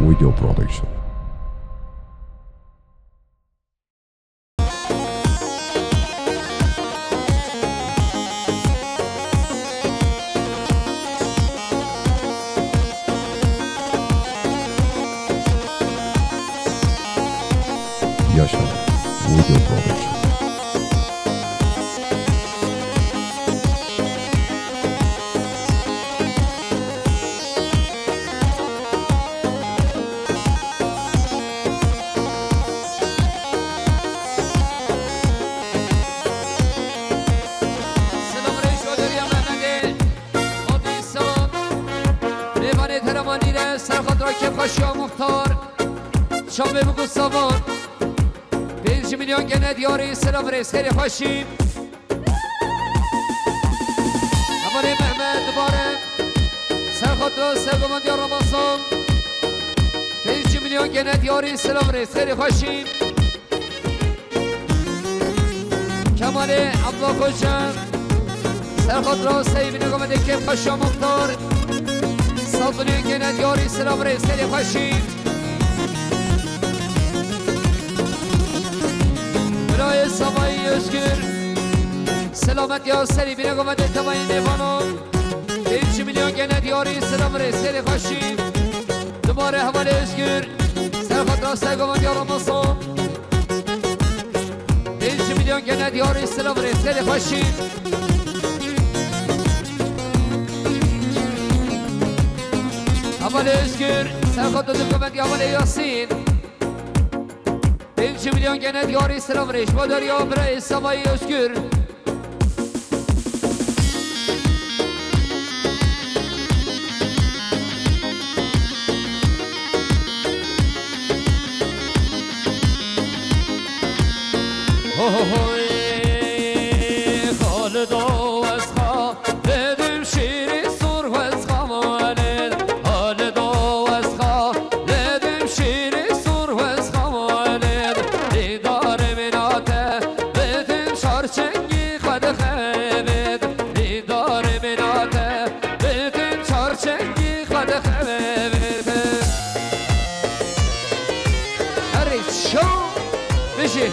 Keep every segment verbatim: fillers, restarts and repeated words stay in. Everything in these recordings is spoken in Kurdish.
Video Production. Yaşar Video Production. Selam reis, Öderiya Mehmet'e. Hadi selam. Mêvanê Teremanî re, serxatra kêfxweşiya muxtar. Çavê biku savan. Pênc milyon gene diyarî, selam reis, xêrê xweşî. Hevalê Mehmet dibare. Serxatra sergovendiya Ramazan. Pênc milyon gene diyarî, selam reis, xêrê xweşî. Kemalê Abdullah Koçan. Serxatra seyvîne gomedê kêfxweşiya muxtar. Sed milyon gene diyarî, selam reis, xêrê xweşî. Birayê Savayî Özgür. Selametiya serî bîne gomedê tevayî mêvanan. Pênc milyon gene diyarî, selam reis, xêrê xweşî. Dubare hevalê Özgür. Serxatra sergovendiya Ramazan. Pênc milyon gene diyarî, selam reis, xêrê xweşî. Hevalê Özgür, serxatra du govendiya hevalê Yasîn. Pênc milyon gene diyarî, selam reis. Badariya birayê Savayî Özgür. Ho, ho, ho, ê, Xalido, ez xalidim şîrî sor, ez xamalid. Xalido, ez xalidim şîrî sor, ez xamalid. Dîdarê min a te, bitin çar çengî xwe dixebit. Dîdarê min a te, bitin çar çengî xwe dixebit. Herî çaw bijî.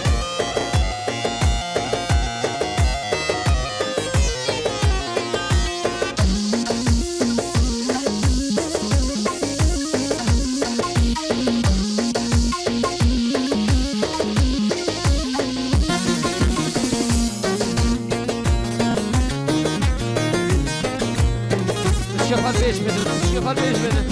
Şefal beş bedin, şefal beş bedin.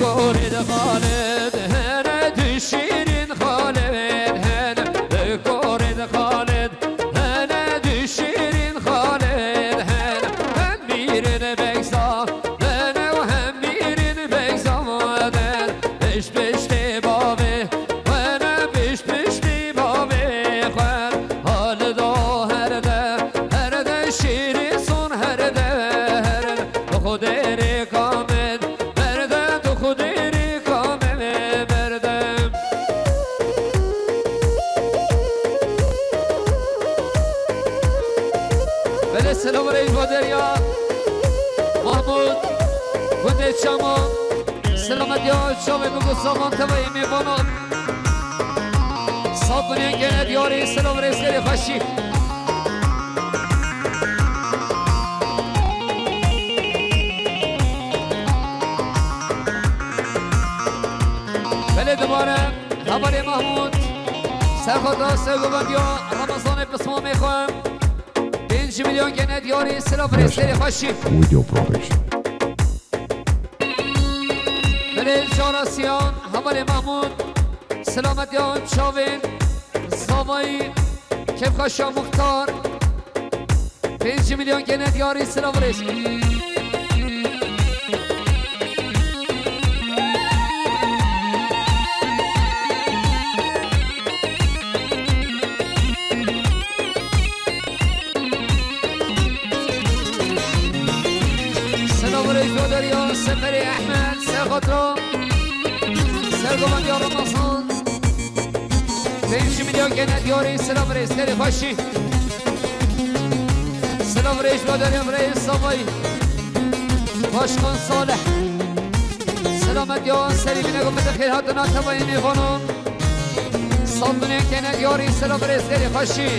Korê de Xalid hene, du şîrîn Xalid hene. Korê de Xalid hene, du şîrîn Xalid hene. Hem mîrîn Begza hene û hem mîrîn Begza hene. Pişt piştî bavê xwe ne, pişt piştî bavê xwe. Halido her de, her de şîrî son her de, her de. Tu xwe dêrê kamên berde, tu xwe dêrê kamên berde. Belê selam reis bo derya Mahmud. Gundê Çama. Selametiya çavê min ku savan tevayê mêvanan. Saf binên gene diyarê selam rêzgerê xweşî. Belê dibare hevalê Mahmud. Serxota sergovendiya Ramazanê pismamê xwe. Pênc milyon gene diyarê selam rêzgerê xweşî. Video Production. Belê Cara Siyan, hevalê Mahmud, selametiya çavên zavayî, kêfxweşiya muxtar, pênc milyon gene diyarî silav rêz. Selam rêz bo derya Seferê Ehmed, Serxatra, sergovendiya Ramazan. Pênc milyon gene diyarî silav rêz, gelê xweşî. Silav rêz bo derê birayê Savayî. Başkan Salih. Selamet ya serî bine, gomete xêr hatina tevayê mêvanan. Saldinê gene diyarî silav rêz, gelê xweşî.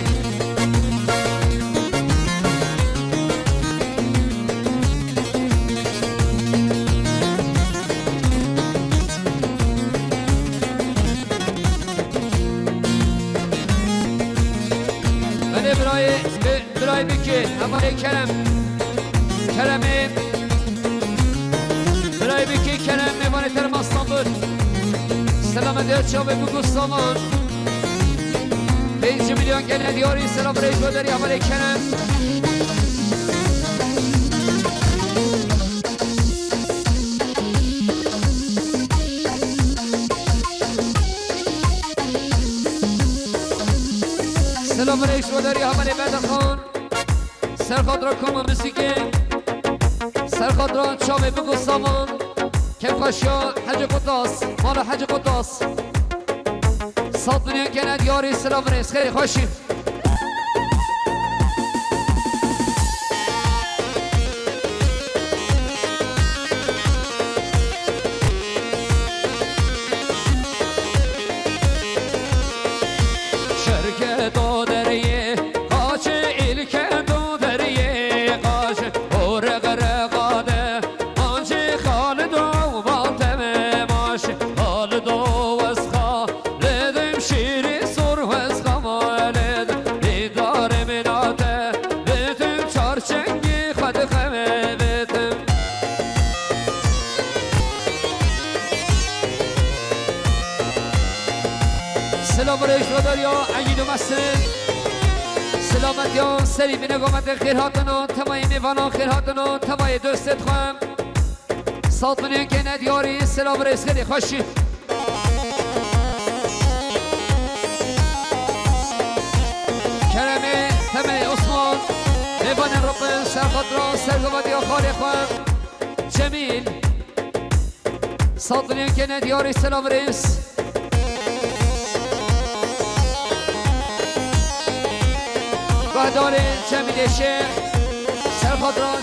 Belê birayê, bi-, birayê bikê, hevalê Kerem. Keremê. Birayê bikê Kerem, mêvanê terma Stenbul. Selamet ya çavê bû Gustavan. Pênc milyon gene diyarî, selam rêz bo derê hevalê Kerem. Selam rêz bo derê hevalê Bedirxan. Serxatra koma muzîkê. Serxatra çavê bû Gustavan. Kêfxweşiya Hecî Qutas, mala Hecî Qutas. Saldinê gene diyarî, silav rêz, xêr xweşî. Şerke do deriyê, qaçê îlke do deriyê, qaçê orê gere qade. Mancê Xalid û Valteme maşê Xalid û wes Xalidim şîrî sor wes Xalidim. Dîdarê minate bitim çar çengî xwe dixeme bitim. Silav rêz bo derya Egîd û Mesin. Silamet ya serî bine, gomete xêr hatina tevayê mêvanan, xêr hatina tevayê dostê xwe. Sat milyon gene diyarî, silav rêz, gelê xweşî. Keremê Temelê Osman, mêvanê Rabbin, serxatran, sergovadiya xalê xwe Cemîl. Sat milyon gene diyarî, silav rêz. Guhdarê Cemîlê Şêx, serxatran.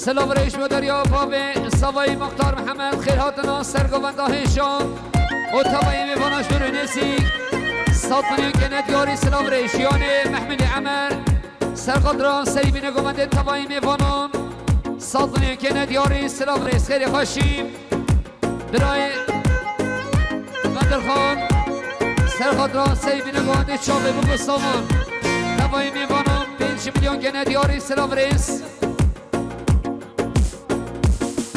Silav rêz bo derya bavê Savayî Muxtar Mihemed, xêr hatina sergovenda hêja û tevayê mêvana ji dûr û nêzîk. Sat milyon gene diyarî, silav rêz jiyanê Mehmedê Emer. Serxatran serî bîne govendê tevayî mêvanan. Sat milyon gene diyarî, silav rêz, xêrê xweşî. Birayê Bedirxan. Serxatran serî bîne govendê çavê bû Gustavan. Tevayî mêvanan pênc milyon gene diyarî, silav rêz.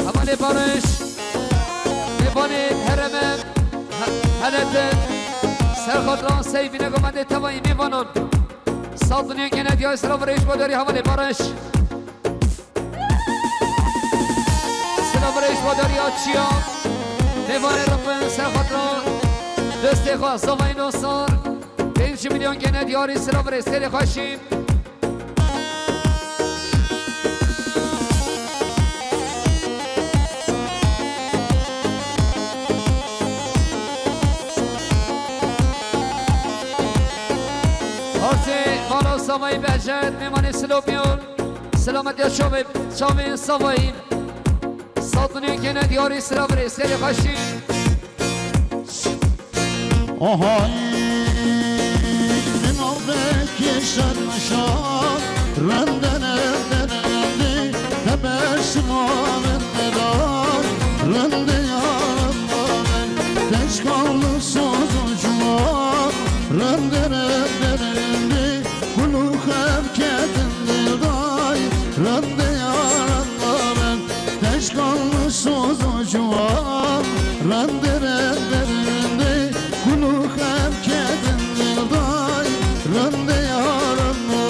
Hevalê Barış, mêvanê hereme, he-, heletin, serxatran seyvîne govendê tevayî mêvanan. Sat milyon gene diyarî, silav rêz bo derî hevalê Barış. Silav rêz bo derî ya çiya, mêvanê ripin, serxatran, destê xwe zavayî nosar, pênc milyon gene diyarî, silav rêz, xêrê xweşî. Arzê mala Savayî Behcet, mêmanê Silopiyan, silametiya çavê, çavên Savayî. Sat milyon gene diyarî, silav rêz, xêrê xweşî. Ohay, min avekê şermişa, rende, rende, rende, tebeşima rende dar, rende ya rende, teşkanlı sazı cuva, rende, rende, rende, kulu xevketin dilday, rende ya rende, teşkanlı sazı cuva, rende, rende, rende, kulu xevketin dilday, rende ya rende.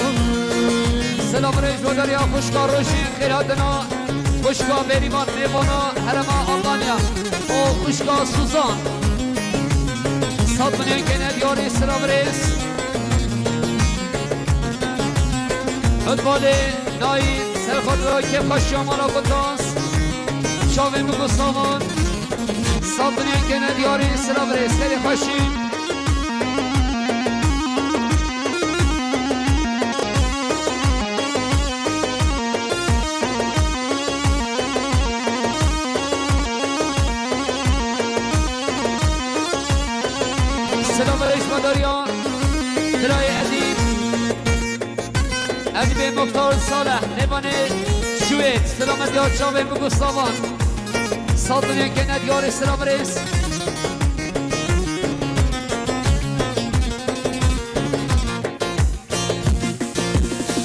Selam rêz bo derya xwişka Rojî, xêr hatina xwişka Bêrîvan, mêvana herema Almanya û xwişka Suzan. Sat milyon gene diyarî, silav rêz. Futbolê nayî ser xwe diro kêfxweşiya mala Kutans. Çavên bigusavan. Saldinên kene diyarî silav rêz xêrê xweşî. Silav rêz madariya. Dilayê Edîb. Edîbê Muxtar Saleh, nêvanê Şuwêt, silamet ya çavên bigusavan. Saldinên kene diyarî silav rêz.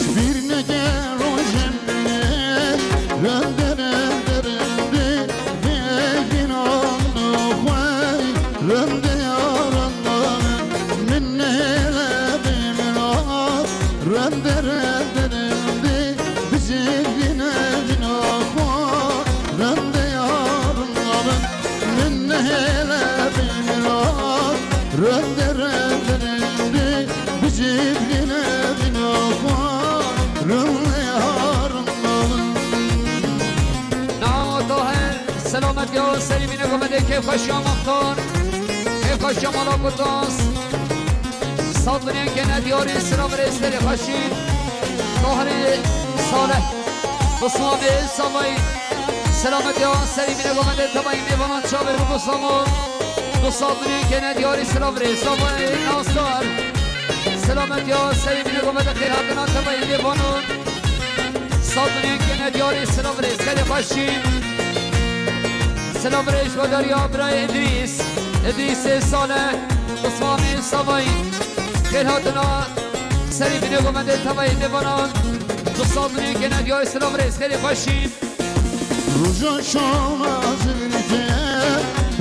Ji bîr neke rojên me, rende, rende, rende, bêvînan xwe, rende ya renda min, min nehêle bê min a, rende, rende, rende, bijêrîne vîna xwe, rende ya renda min, min nehêle bê min a, rende, rende, rende. Bijî bîne bîna xwe, rûnê harûn nabin. Namo Tahir, selamet ya serî bîne gomedê kêfxweşiya Muxtar, kêfxweşiya mala Kutans. Saldinên kene diyarî silav rêz xêrê xweşî. Tahirê Salih, Bismamê Savayî. Selamet ya serî bîne gomedê tevayî mêvanan çavê bigusavan. Du saldinên kene diyarî silav rêz. Savayî Nasdar. Selamet ya serî bîne gomedê xêr hatina tevayî mêvanan. Saldinên kene diyarî silav rêz xêrê xweşî. Silav rêz ji bo dariya birayê Idrîs. Idrîsê Salih. Bismamê Savayî. Xêr hatina serî bîne gomedê tevayî mêvanan. Du saldinên kene diyarî silav rêz xêrê xweşî. Roja şana zirke,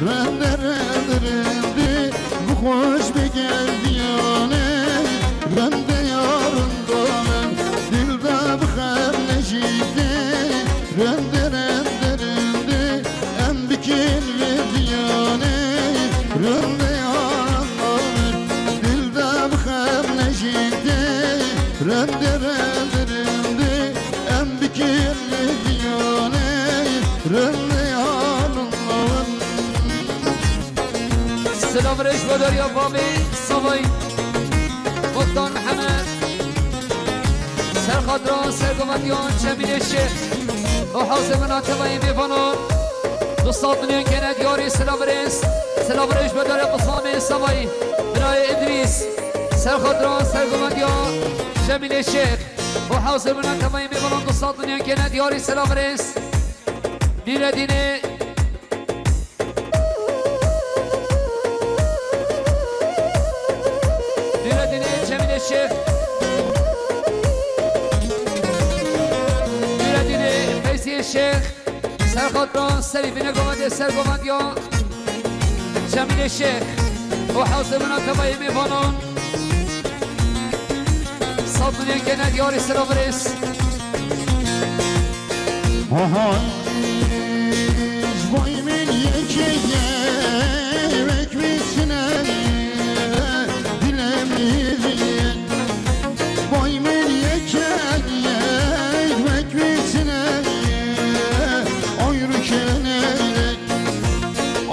rende, rende, rende, bi xweş bi gel diyane, rende ya renda min, dil de bi xem nejîte, rende, rende, rende, em bikin vê diyane, rende ya renda min, dil de bi xem nejîte, rende, rende, rende. Em bikin vê diyane, rende ya renda min. Silav rêz bo dariya bavê Savayî. Muxtar Mihemed. Serxatran sergovendiyan Cemîlê Şêx. O hewzê min a tevayî mêvanan. Du saldinên kene diyarî silav rêz. Silav rêz bo dariya Bismamê Savayî. Birayê Idrîs. Serxatran sergovendiyan Cemîlê Şêx. O hewzê min a tevayî mêvanan du saldinên kene diyarî silav rêz. Nîredînê. Nîredînê Cemîlê Şêx. Nîredînê Feyziyê Şêx. Serxatran serî bîne govendê sergovendiya Cemîlê Şêx. O hewzê min a tevayê mêvanan. Saldinên kene diyarî silav rêz. Aha, ji boy min yekê ye, wek wî çine ye, dilê min ye. Boy min yekê ye, wek wî çine ye, oy rûkenê ye.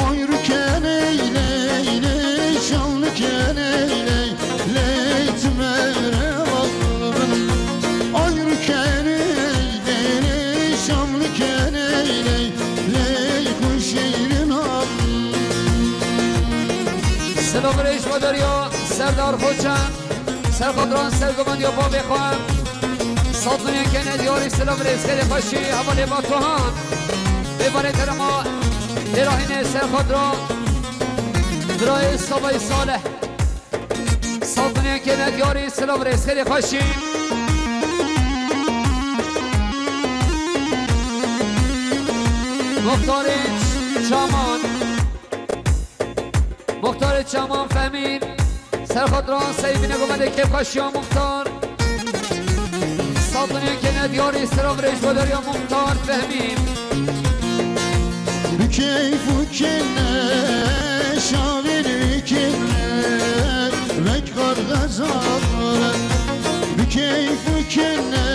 Oy rûkenê ley ley, şanlike ley ley, ley çimere bal bin. Oy rûkenê ley ley, şanlike ley ley, ley xweşîrin al. Silav rêz bo dariya Serdar Xoçan. Serxatran sergovendiya bavê xwe. Saldinên kene diyarî silav rêz xêrê xweşî hevalê Batuhan. Mêvanê terema Dêrahînê Serxatran. Birayê Savayî Salih. Saldinên kene diyarî silav rêz xêrê xweşî. Muxtarê Çaman. Muxtarê Çaman Fehmî. Serxatran seyvîne govendê kêfxweşiya Muxtar. Saldinên kene diyarî silav rêz bo dariya Muxtar Fehmî. Bi keyf û kene şavên wî kene, vek qarxezan bi keyf û kene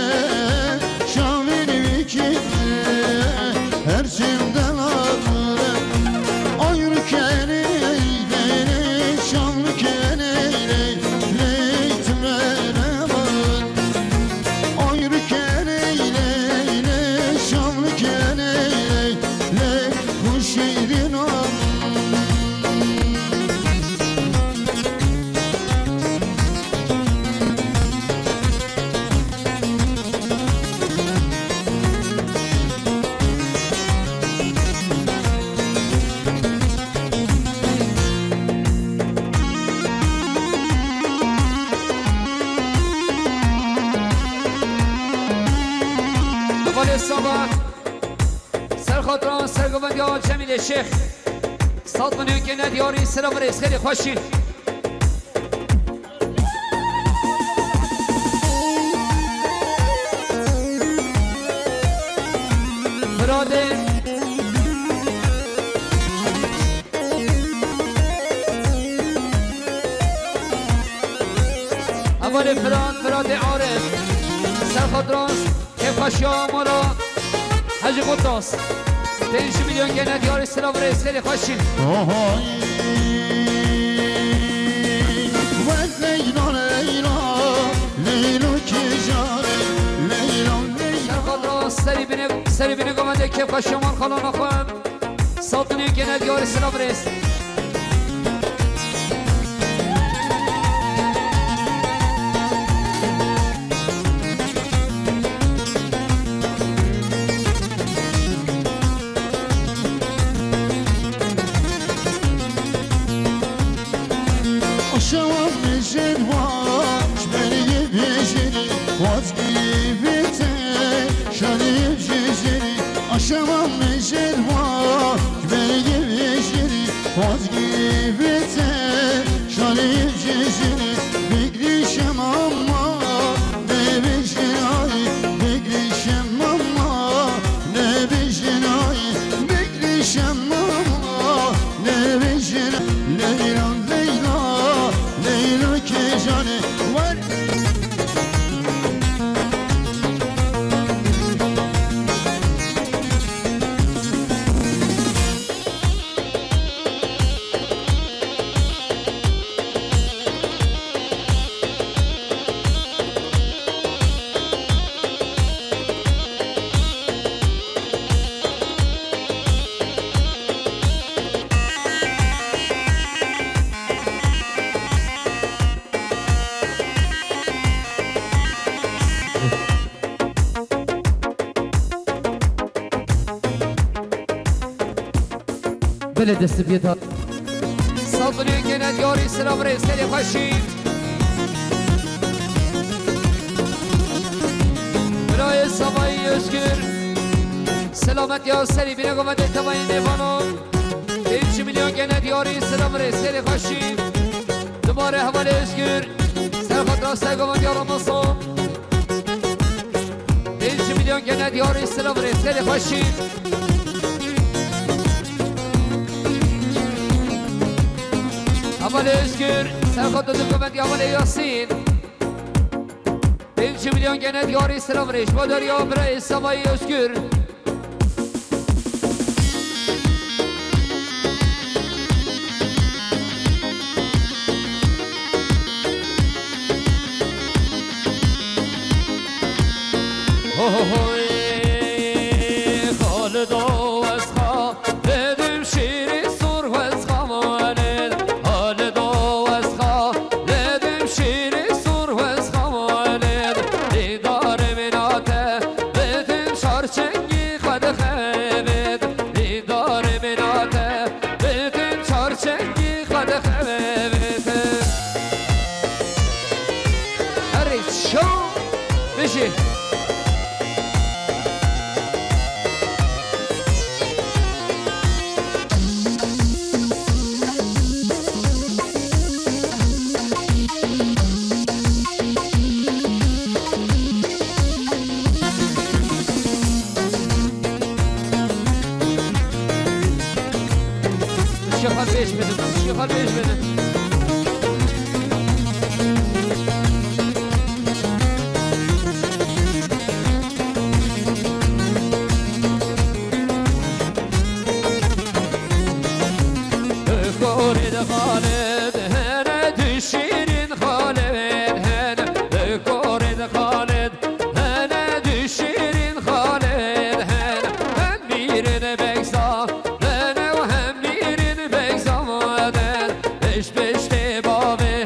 Xatran sergovendiya Cemîlê Şêx. Sed milyon gene diyarî, silav û rêz, xêrê xweşî. Firatê. Hevalê Firat, Firatê Arif. Serxatran. Kêfxweşiya mala Hecî Xuttas. Pênc milyon gene diyarî, silav û rêz, xêrê xweşî. Ohoy. Wek Leyla, Leyla, Leyla kîjan e, Leyla, Leyla. Serxatran serî binê, serî binê govendê kêfxweşiya mal xalana xwe. Sed milyon gene diyarî, silav û rêz. Aşawa mijin wa, ji ber yê bijînî, xwaz gîvî te, şanî bijînî. Aşawa mijin wa, ji ber yê bijînî, xwaz gîvî te, şanî bijînî. Bigrîşim ama, ne bijînayî, bigrîşim ama, ne bijînayî, bigrîşim ama, ne bijîn. Leyla, Leyla, Leyla kîjan e, wer. Belê destê biyê da. Sed milyon gene diyarî, silav û rêz, xêrê xweşî. Birayê Savayî Özgür. Selametiya serî bîne govendê tevayê mêvanan. Pênc milyon gene diyarî, silav û rêz, xêrê xweşî. Dubare hevalê Özgür. Serxatran sergovendiya Ramazan. Pênc milyon gene diyarî, silav û rêz, xêrê xweşî. Hevalê Özgür, serxatê du govendî hevalê Yasîn. Pênc milyon gene diyarî, silav û rêz. Ji bo deriya birayê Savayî Özgür. Hoy, Xalido, ez xwe didim şîrî sor, ez xwe malê. Xalido, ez xwe didim şîrî sor, ez xwe malê. Dîdarê min a te bidim şar çengî xwe dixebit. Dîdarê min a te bidim şar çengî xwe dixebit. Herî şo bijî. Şêxal pêş bidin, şêxal pêş bidin. Korê de Xalid hene, du şîrîn Xalid hene. Korê de Xalid hene, du şîrîn Xalid hene. Hem mîrine Begza hene û hem mîrine Begza hene. Pişt piştê bavê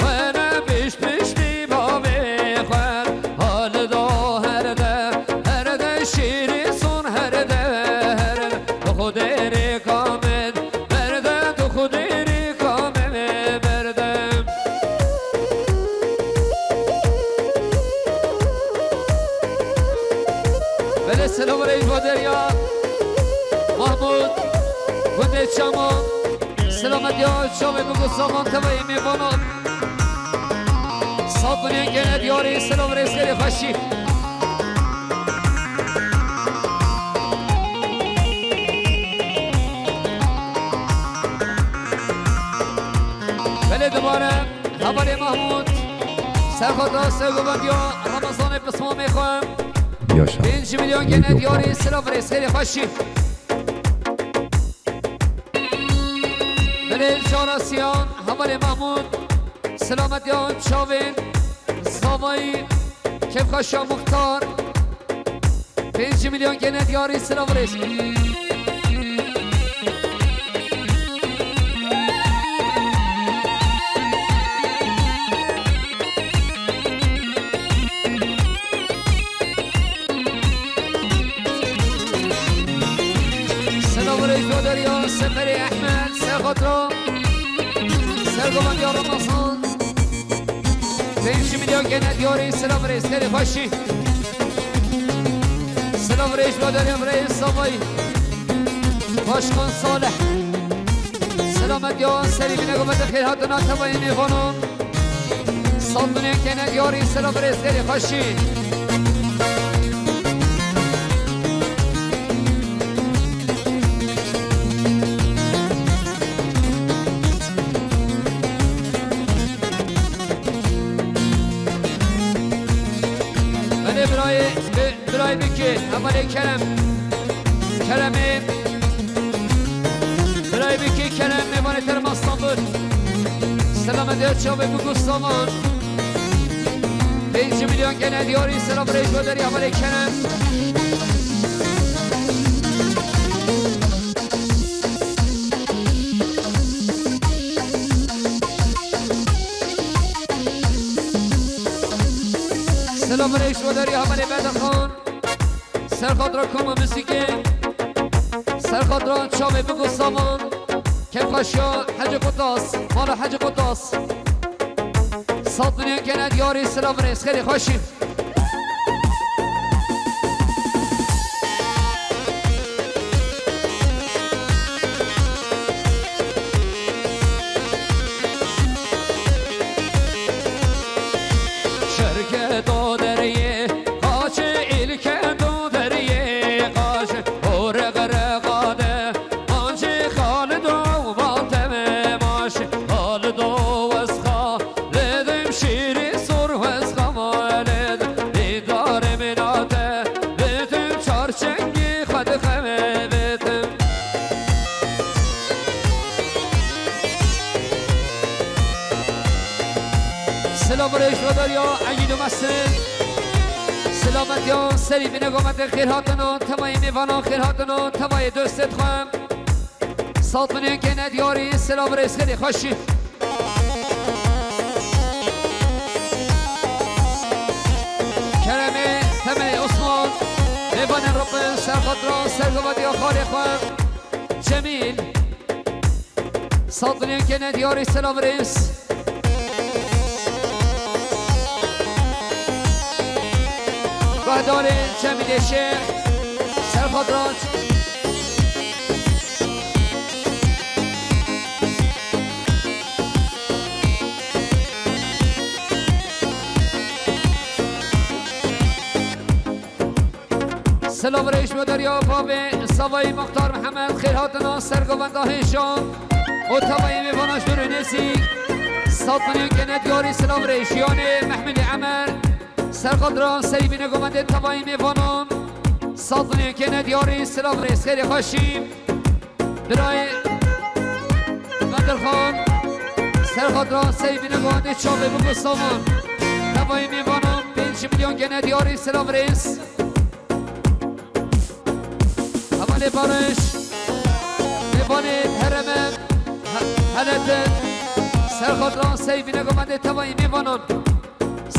hene, pişt piştê bavê xwe. Xalid o her de, her de şîrî son her de, her de. Xudê rê kamid. Berde tu xudê rê kamê berde. Belê selam rê ji bo derya. Mahmud, gundê Çamo, selametiya çavê bigo savan tevayê mêvanan. Sat milyon gene diyarî, silav rêz xêrê xweşî. Belê dibare, hevalê Mahmud, serxota sergovendiya Ramazanê pismamê xwe. Yaşa. Pênc milyon gene diyarî, silav rêz xêrê xweşî. Belê Carasiyan, hevalê Mahmud, selametiya çavên zavayî, kêfxweşa muxtar. Pênc milyon gene diyarî, silav rêz. Silav rêz bo deriya Seferê Ehmed, serxotro, sergovendiya Ramazan. Pênc milyon gene diyarî, silav rêz xêrê xweşî. Silav rêz bo deriya birayê zavayî. Başkan Salih. Selametiya serî bîne, gometê xêr hatina tevayê mêvanan. Sat milyon gene diyarî, silav rêz xêrê xweşî. Belê birayê, bi-, birayê bikê, hevalê Kerem. Keremê. Birayê bikê Kerem, mêvanê terma Stenbul. Selametiya çavê bigo savan. Pênc milyon gene diyarî, silav rêz bo deriya hevalê Kerem. Silav rêz bo deriya hevalê Bedirxan. Serxatra koma muzîkê. Serxatra çavê bigo savan. Kêfxweşiya Hecî Qutas, mala Hecî Qutas. Sat milyon gene diyarî, silav rêz xêrê xweşî. Şerke do deriyê, qaçê îlke do deriyê, qaçê ore gere qade, qaçê Xalido valteme maşê, Xalido wesxa, ledim şîrî sor wesxa ma ledim, dîdarê minate, ledim çarçengî xwe dixeme ledim. Silav rêz bo deriya Egîd û Mesin. Selametiya serî bîne, gometê xêr hatina tevayê mêvanan, xêr hatina tevayê dostê xwe. Sat milyon gene diyarî, silav rêz xêrê xweşî. Keremê Temelê Osman, mêvanên Ribin, serxatira sergovendiya xalê xwe. Cemîl. Sat milyon gene diyarî, silav rêz. Guhdarê Cemîlê Şêx, serxatira. Silav rêz bo deriya bavê zavayî Muxtar Mihemed, xêr hatina sergovenda hêja û tevayê mêvana ji dûr û nêzîk. Sat milyon gene diyarî, silav rêz. Jiyanê Mehmedê Emer, serxatira serî bîne govendê tevayê mêvanan. Sat milyon gene diyarî, silav rêz xêrê xweşî. Birayê Bedirxan, serxatira sey bîne guhandê çavê bigo savan. Tevayê mêvanan pênc milyon gene diyarî, silav rêz. Hevalê Barış, mêvanê hereme, he-, heletin, serxatira sey bîne guhandê tevayê mêvanan.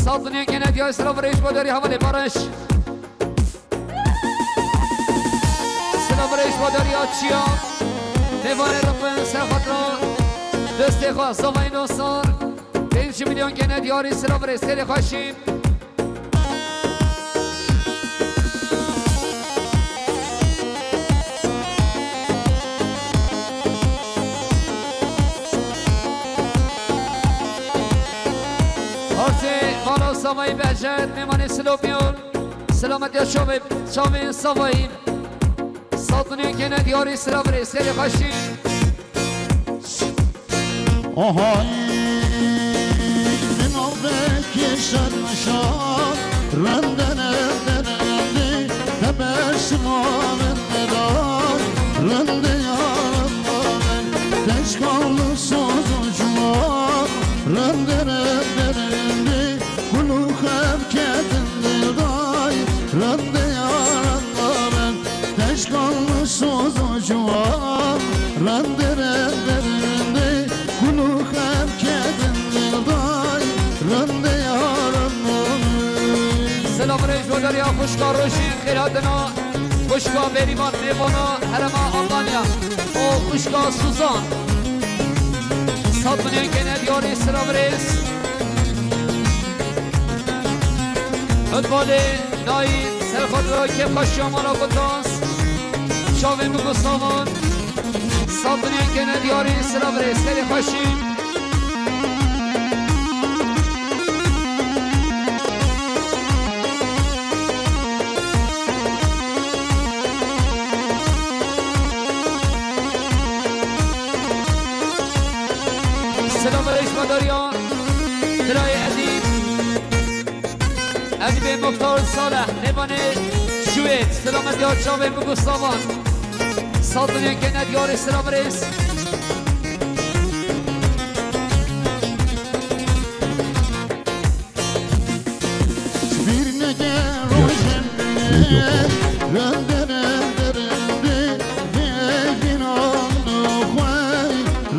Sat milyon gene diyarî, silav rêz bo derî hevalê Barış. Silav rêz bo deriya çiya. Mêvanê Rifin, serxatira dostê xwe, zavayê Nosar. Pênc milyon gene diyarî, silav rêz xêrê xweşî. Savayî Behcet, mêmanê Silopiyol. Selametiya çavê, çavên Savayî. Sat milyon kene diyarî silav rêz, xêrê xweşî. Ahay, min avekê şermişa, rende, rende, rende, tebeşima min neda, rende ya, rende, teşkanlı sozun cuma, rende, rende, rende, kulû xev ketin dilday, rende ya, rende, rende, teşkanlı sozun cuma, rende, rende, rende, kulû xev ketin dilday, rende ya, rende. Selam rêj bo deriya xwişka Rojîn, xêr hatina xwişka Bêrîvan, mêvana herema Almanya û xwişka Suzan. Sat milyon kene diyarî silav rêz. Hudbalê nayî serxwe dira kêfxweşiya mala Gutans. Çavên min Gustavan. Sat milyon kene diyarî silav rêz, xêrê xweşî. Selam rêj bo deriya Dilayê Edîb. Edîbê Muxtar Saleh, mêvanê Şuwêt, selametiya çavên min Gustavan. Sat milyon kene diyarî silav rêz. Ji bîr neke rojên me, rende, rende, rende, vê vînan xwe,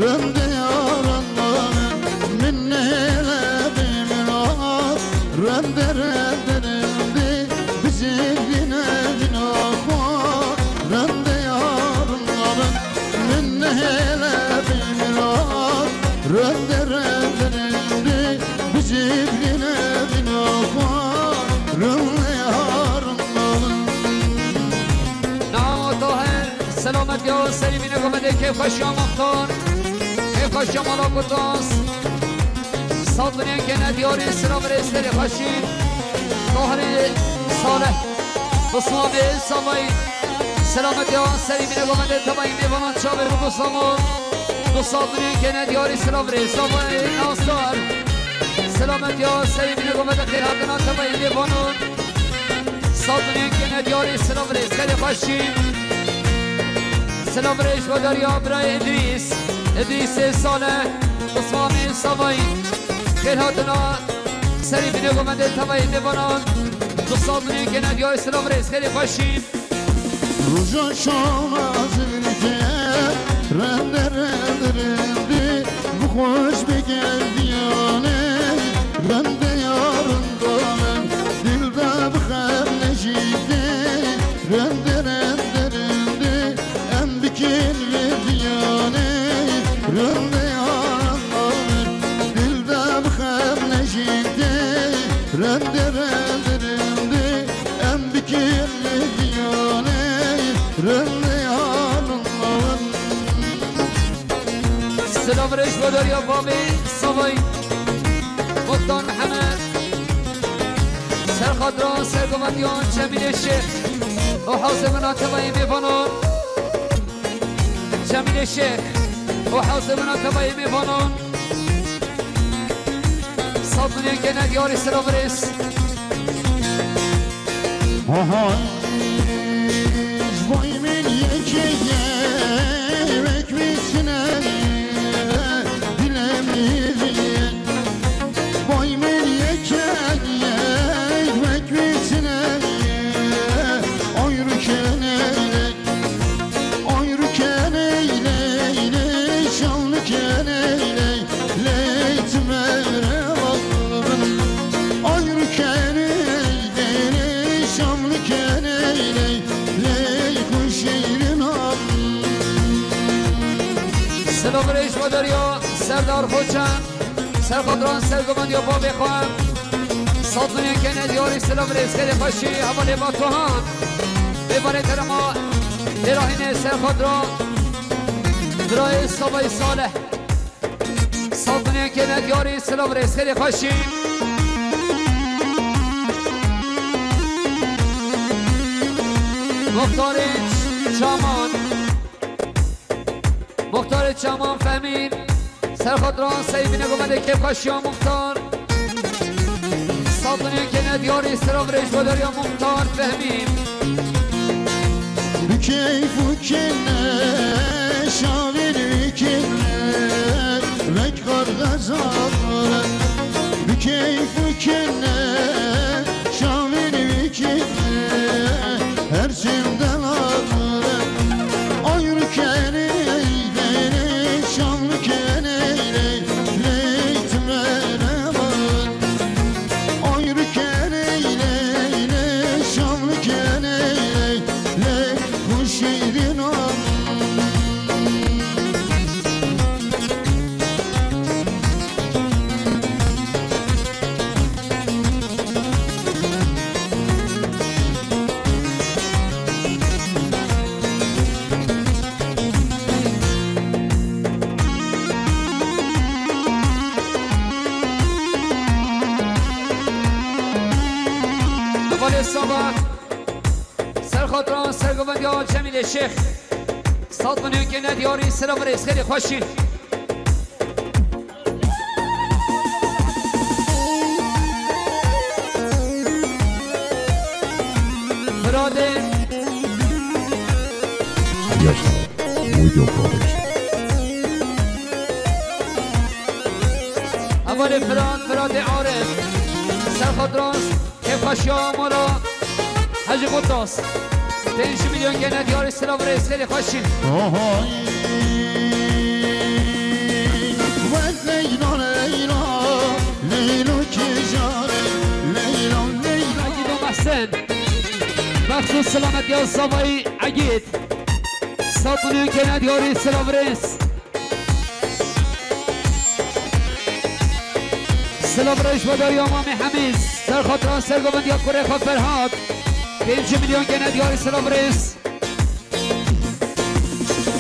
rende ya, rende, min nehêle bê min a, rende, rende, rende, bijêrîne vîna xwe, rende ya, rende, min nehêle bê min a, rende, rende, rende, bijêrîne vîna xwe, rende ya, rende. Nava Tahir, selamet ya, serî bîne gomedê kêfxweşiya Mextar, kêfxweşiya mala Kurdas. Sat milyon kene diyarî silav rêz, xêrê xweşî. Tahirê Salih, Bismamê Savayî. Selametiya serî bîne gomedê tevayî mêvanan çavê Rugo Samo. Du sat milyon kene diyarî silav rêz, Savayî Nasar. Selametiya serî bîne gomedê xêr hatina tevayî mêvanan. Sat milyon kene diyarî silav rêz, xêrê xweşî. Silav rêj bo deriya birayê Idrîs. Idrîsê Saleh, Osmanê Savayî. Xêr hatina serî bîne gomedê tevayî mêvanan. Du sat milyon kene diyarî silav rêz, xêrê xweşî. Roja şana zirke, rende, rende, rende, bi xweş bike viyane, rende ya, rende, rende, dil de bi xem nejîte, rende, rende, rende, em bikin vê viyane, rende ya, rende, rende, dil de bi xem nejîte, rende, rende, rende, em bikin vê viyane, rende ya, rende, rende. Silav rêj bo deriya bavê Savayî, Muxtar Mihemed. Ser xatira sergovendiyan Cemîlê Şêx û hewzemena tevayê mêvanan. Cemîlê Şêx û hewzemena tevayê mêvanan. Sat milyon kene diyarî silav rêz. Aha, ji boy min yekê ye, wek wî çine ye, dilê min vî ye. Boy min yekê ye, wek wî çine ye, oy rûkenê ye. Oy rûkenê ley ley, şanlûkenê ley ley, çimerê bal bin. Oy rûkenê ley ley, şanlûkenê ley ley, xweşîrînan. Silav rêj bo deriya Serdar Xoçan. Ser xatira sergovendiya bavê xwe. Sat milyon kene diyarî silav rêz, xêrê xweşî, hevalê Batuhan. Mêvanê terema Dêrahînê ser xatira birayê Savayî Salih. Sat milyon kene diyarî silav rêz, xêrê xweşî. Muxtarê Çaman. Muxtarê Çaman Fehmî. Ser xatira Seyîdine Gomedê kêfxweşiya muxtar. Sat milyon kene diyarî sira virêj godariya muxtar Fehmî. Bi keyf û kene şavên wî kene, wek xar xezal. Bi keyf û kene şavên wî kene, her çim delal. Ay rûkenê, lê, lê, şavkenê, lê, lê, timene bal. Ay rûkenê, lê, lê, şavkenê, lê, lê, xweşî dînan. Hevalê Saba, ser xatira sergovendiya Cemîlê Şêx. Sat milyon kene diyarî sira virêz xêrê xweşî. Firatê. Yaşar Video Production. Hevalê Firat, Firatê Arif. Ser xatira kêfxweşiya mala Hecî Xottas. Pênc milyon kene diyarî sira virêz xêrê xweşî. Ohoy. Wek Leyla, Leyla, Leyla kîjan e, Leyla, Leyla. Egîdo Mehsen. Mexsûs selametiya Zavayî Egîd. Sat milyon kene diyarî sira virêz. Silav reş ve dariya Mamê Hemîz. Ser xatira sergovendiya kurê xwe Ferhat. Pênc milyon kene diyarî silav reş.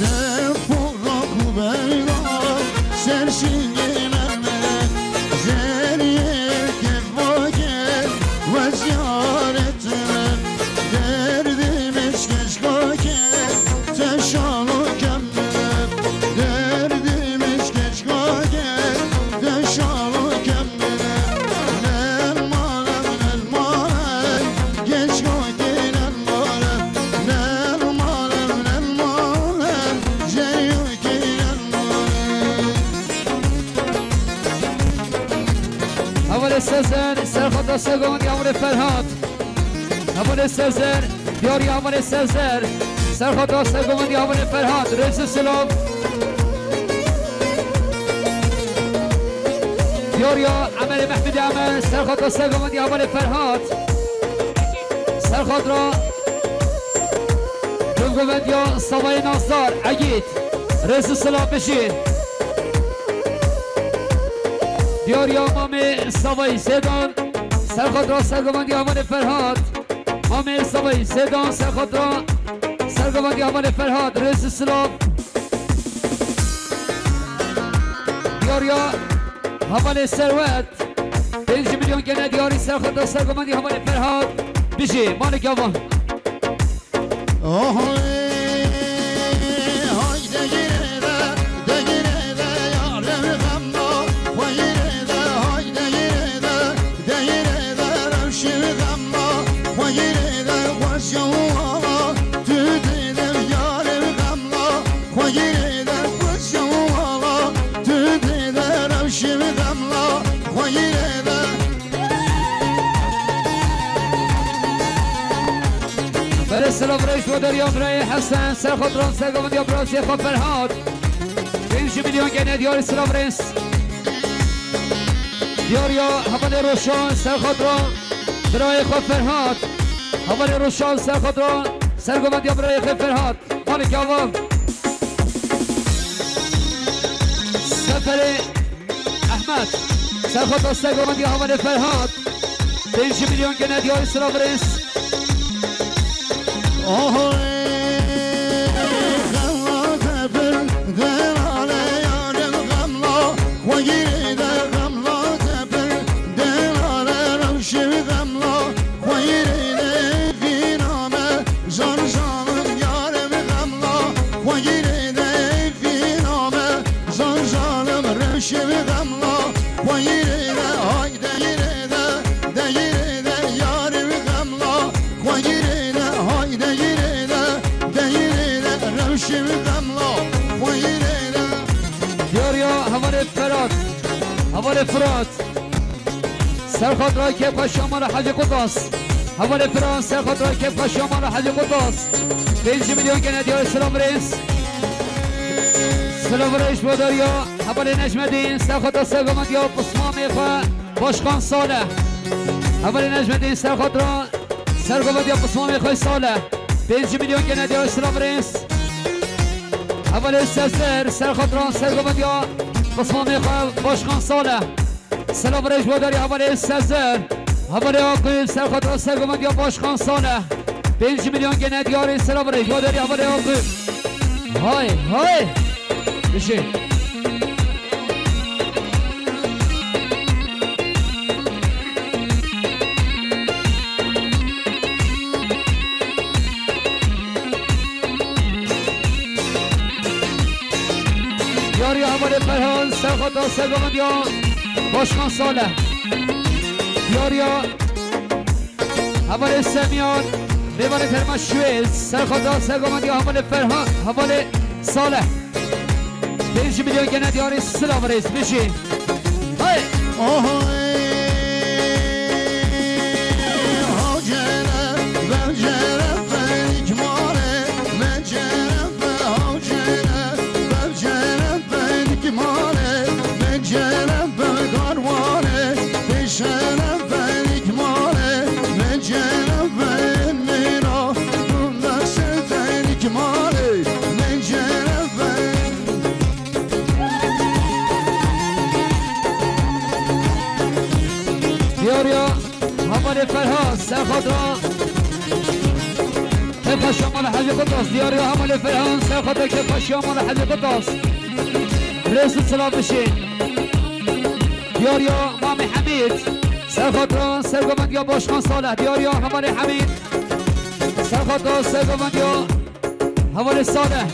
Def û rak û beyran ser şingê me, me. Zeriyê kevvakê we ziyaret me. Derdê me şkeşkakê te şalo kem me. Derdê me şkeşkakê te şalo kem me. Lel malem, lel malem, keşkakê lel malem. Lel malem, lel malem, zeriyakê lel malem. Hevalê Sezer, ser xata Segon, yavru Ferhat. Hevalê Sezer, diyarî Hevalê Sezer. Ser xata Segon, yavru Ferhat. Rêz û silav. Diyarî Emelê Mehmedê Emel, ser xata Segon, yavru Ferhat. Ser xatra Dulgovendiya Savayê Nazdar, Egîd. Rêz û silav bijî. Diyarî Mamê Savayî Sêdan, ser xatra sergovendiya Hevalê Ferhat. Mamê Savayî Sêdan, ser xatra sergovendiya Hevalê Ferhat. Rêz û silav. Diyarî Hevalê Serwet. Pênc milyon gene diyarî ser xata sergovendiya Hevalê Ferhat. Bijî, malik yavan. Oh, ê, hay degire de, degire de, yarê xemma, xweyre de, hay degire de, degire de, rewşê xemma, xweyre de, xweşya wala, tu tê de, yarê xemma, xweyre de, xweşya wala, tu tê de, rewşê xemma, xweyre de. Berê silav reş ve dariya birayê Hesen, ser xwe diran ser govindiya birasê xwe Ferhat. Pênc milyon gene diyarî silav reş. Diyariya Hevalê Roşan, ser xwe diran birayê xwe Ferhat. Hevalê Roşan, ser xwe diran ser govindiya birayê xwe Ferhat. Malik yavan. Seferê Ehmed. Ser xwe destê govindiya Hevalê Ferhat. Pênc milyon gene diyarî silav reş. Oho, ê, xewa tepil, delale yarim xemla, xwe girê de xemla tepil, delale rewşê xemla, xwe girê de vîna me, jar jar. Diyar ya, hevalê Ferhat. Hevalê Firat. Ser xatira kêfxweşiya mala Hecî Qutas. Hevalê Firat, ser xatira kêfxweşiya mala Hecî Qutas. Pêncî milyon gene diyarê silav rêz. Silav rêz bo dariya. Hevalê Necmedîn, ser xatira sergovendiya pismamê xwe. Başkan Salih. Hevalê Necmedîn, ser xatira sergovendiya pismamê xwe Salih. Pêncî milyon gene diyarê silav rêz. Hevalê Sezer, ser xatira sergovendiya pismamê xwe Başkan Salih. Silav rêz bo dariya hevalê Sezer. Hevalê Akif, ser xatira sergovendiya Başkan Salih. Pêncî milyon gene diyarê silav rêz bo dariya hevalê Akif. Hay, hay. Bişê. Diyariya hevalê Ferhan, ser xatira sergovendiya Başkan Salih. Diyariya hevalê Semyan, mêvanê terma Şwêz, ser xatira sergovendiya hevalê Ferhan, hevalê Salih. Pêncî milyon gene diyarê silav rêz bijî. Hey! Oho, ey, hocere, vecere, fenik mare, vecere, ve hocere, vecere, fenik mare, vecere, ve garware, vecere, fenik mare, vecere, ve mera, bu mesel fenik mare, vecere, ve Diyariya hevalê Ferhan, ser xatira kêfxweşiya mala Hecî Qutas. Diyariya hevalê Ferhan, ser xatira kêfxweşiya mala Hecî Qutas. Rêz û silav bişê. Diyariya Mamê Hemîd, ser xatira sergovendiya Başkan Salih. Diyariya hevalê Hemîd, ser xatira sergovendiya hevalê Salih.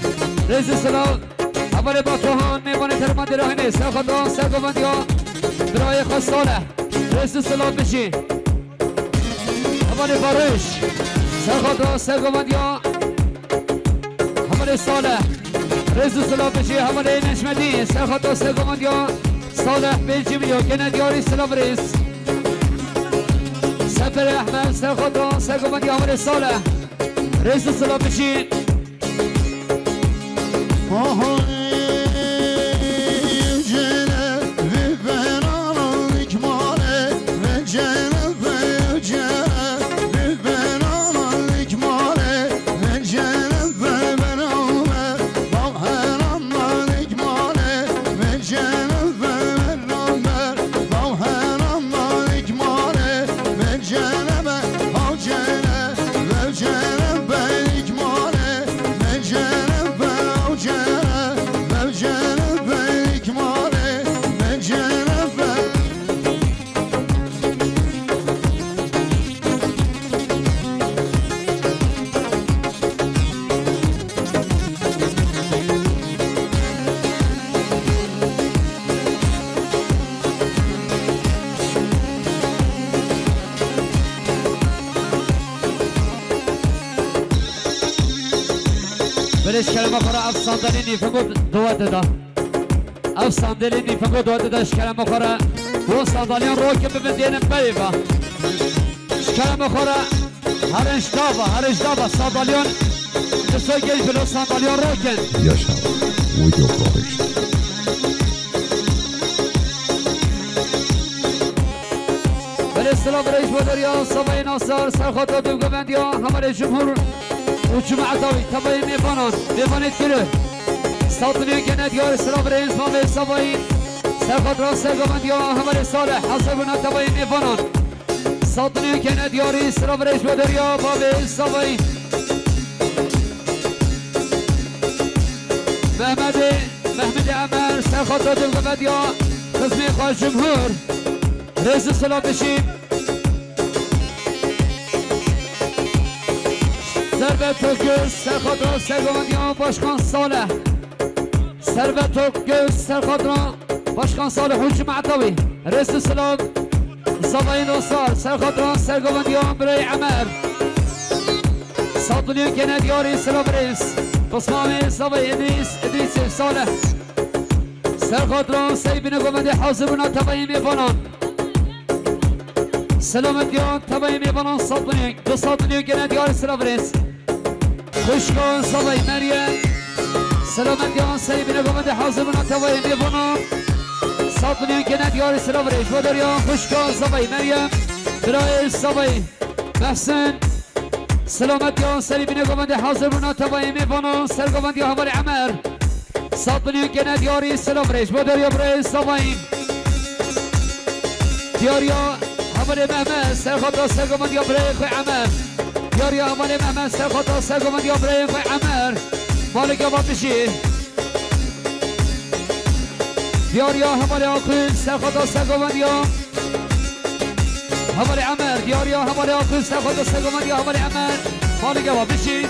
Rêz û silav. Hevalê Batuhan, mêvanê terma Dêrahînê, ser xatira sergovendiya birayê xwe Salih. Rêz û silav bijî. Hevalê Barış, ser xatira sergovendiya hevalê Salih. Rêz û silav bijî. Hevalê Necmedîn, ser xatira sergovendiya Salih, pêncî milyon gene diyarî silav rêz. Seferê Ehmed, ser xatira sergovendiya hevalê Salih. Rêz û silav bijî. Belê ji kerema xwe re ev sandalê nîvîngo dua dida. Ev sandalê nîvîngo dua dida ji kerema xwe re. Bo sandaliyan rokin bibin dênin berê ve. Ji kerema xwe re herin ji dava, herin ji dava sandaliyan. Di soy gel bilo sandaliyan rokin. Yaşar, video production. Belê silav rêz bo dariya Savayê Nasar, ser xatira dûvgovendiya hevalê Cumhur û cemaeta wî, tevayê mêvanan, mêvanê dikir. Sed milyon gene diyar silav rêz Mavê Savayî, ser xatira sergovendiya hevalê Salih, hazir bûna tevayê mêvanan. Sed milyon gene diyarî silav rêz bo dariya Mavê Savayî. Mehmedê, Mehmedê Emer, ser xatira dûvgovendiya xizmê xwe Cumhur. Rêz û silav bijî. Servet Okgöz, ser xatira sergovendiya Başkan Salih. Servet Okgöz, ser xatira Başkan Salih û cemaeta wî. Rêz û silav. Zavayê Nasar, ser xatira sergovendiya birayê Emer. Sed milyon gene diyarî silav rêz. Osmanê Savê Îdrîs, Îdrîsê Salih. Ser xatira Sey bîne govendê hazir bûna tevayê mêvanan. Selametiya tevayê mêvanan sed milyon, du sed milyon gene diyarî sira virêz. Xwişka Savê Meryem. Selametiya Sey bîne govendê hazir bûna tevayê mêvanan. Sed milyon gene diyarî sira virêz. Ji bo deriya xwişka Savê Meryem. Birayê Savê Mehsin. Selametiya Sey bîne govendê hazir bûna tevayê mêvanan. Ser govendiya hevalê Emer. Sed milyon gene diyarî sira virêz. Ji bo deriya birayê Savê. Diyariya hevalê Mehmet, ser xata ser govendiya birayê xwe Emer. Diyariya hevalê Mehmet, ser xata ser govendiya birayê xwe Emer. Malê gava bijî. Diyariya hevalê Akun, ser xata ser govendiya hevalê Emer. Diyariya hevalê Akun, ser xata ser govendiya hevalê Emer. Malê gava bijî.